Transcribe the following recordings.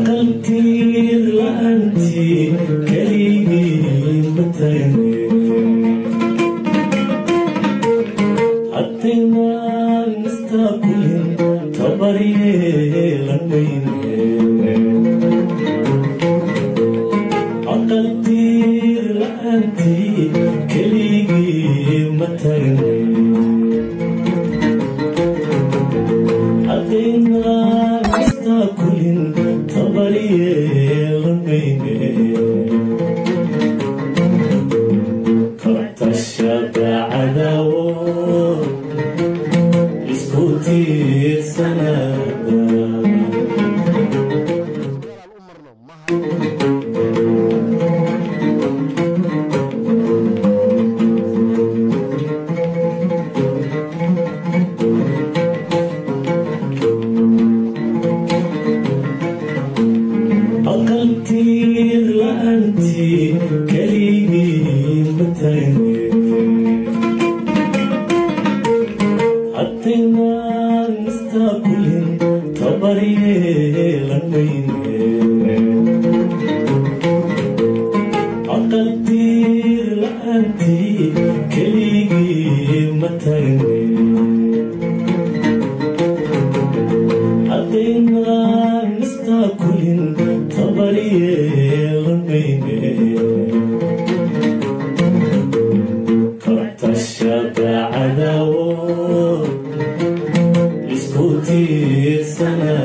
Aqaltiir la'aantii keligii ma tagne, haddaynaan istaakulin tabar yeelanmayne. Aqaltiir la'aantii keligii ma tagne, haddaynaan istaakulin tabar yeelanmayne. Kartashada cadaawo isku tiirsanada. U marno ma Aqaltiir la'aantii keligii ma tagne, haddaynaan istaakulin tabar yeelanmayne. Aqaltiir la'aantii keligii ma tagne, haddaynaan istaakulin tabar yeelanmayne. Kartashada cadaawo isku tiirsanada.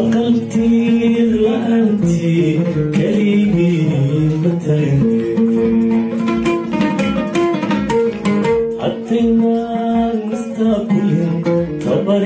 Aqaltiir la'aantii keligii ma tagne, haddaynaan istaakulin tabar.